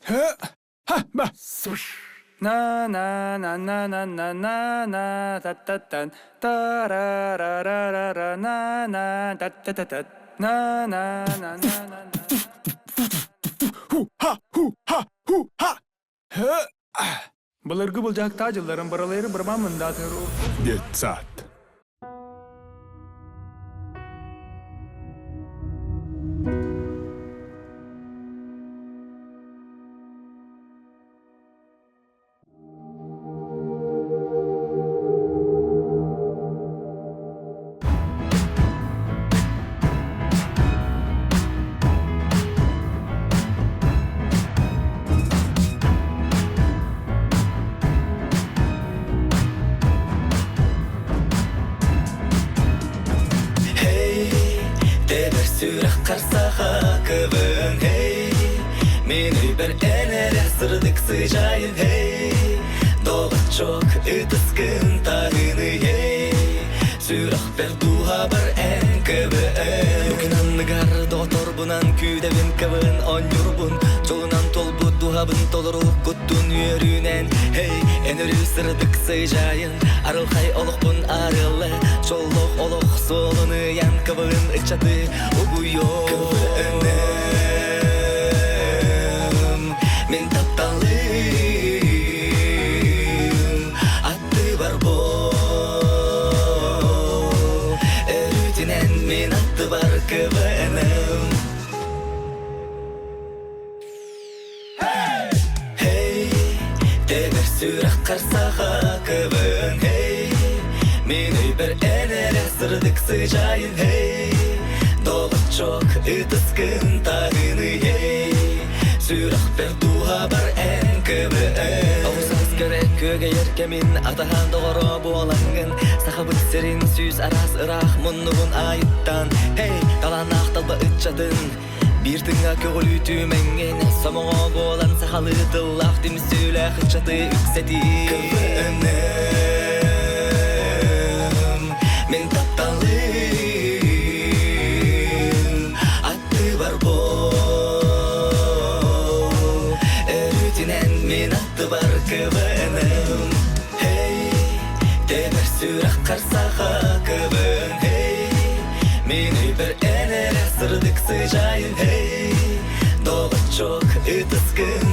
Ха ба на на на на на на на на та та та та ра ра ра ра ра на на та та та та на на на на на ху ха ху ха ху ха Былыргы былдьаһыктаах дьылларын барылайры барабан мындаатыгар Детсад. Hey, тэбэр сүрэххэр саха кыбын Hey, мен өйбөр эн эрэ сырдык сыдьаайын Hey, доҕоччуок ытыскын таһыны Hey, сүрэхпэр дууһабар эн кыбын Бу анныгар доҕоторбунан күүдэбин кыбын онньурбун Дьолунан толбут дууһабын толору куттун үөрүүнэн Hey, эн өрүү сырдык сыдьаайын Арылхай олохпун арылы Чоллох олох суолун ыйан кыбын ыччаты угуйуо Кыбыным мин тапталым аттыбар бол Өрүтүнэн мин аттыбар кыбыным Hey, тэбэр сүрэххэр саха кыбын Hey, мин өйбөр эн эрэ сырдык сыдьаайын Hey, доҕоччуок ытыскын таһыны Hey, сүрэхпэр дууһабар эн кыбын Оҕус көрө күөгэйэр кэмин атаһаан доҕоро буолаҥҥын Сахабыт сирин сүүс араас ыраах муннугун айыттан Hey, талааннаах талба ыччатын Биир тыҥа көҕүлүү түмэҥҥин сомоҕо буолан сахалыы тыллаах түмсүүлээх ыччаты үксэтии КВН мин тапталым аттыбар бол өрүтүнэн мин аттыбар КВН Hey, тэбэр сүрэххэр саха КВН Hey, Мин өйбөр эн эрэ сырдык сыдьаайын Hey, доҕоччуок ытыскын.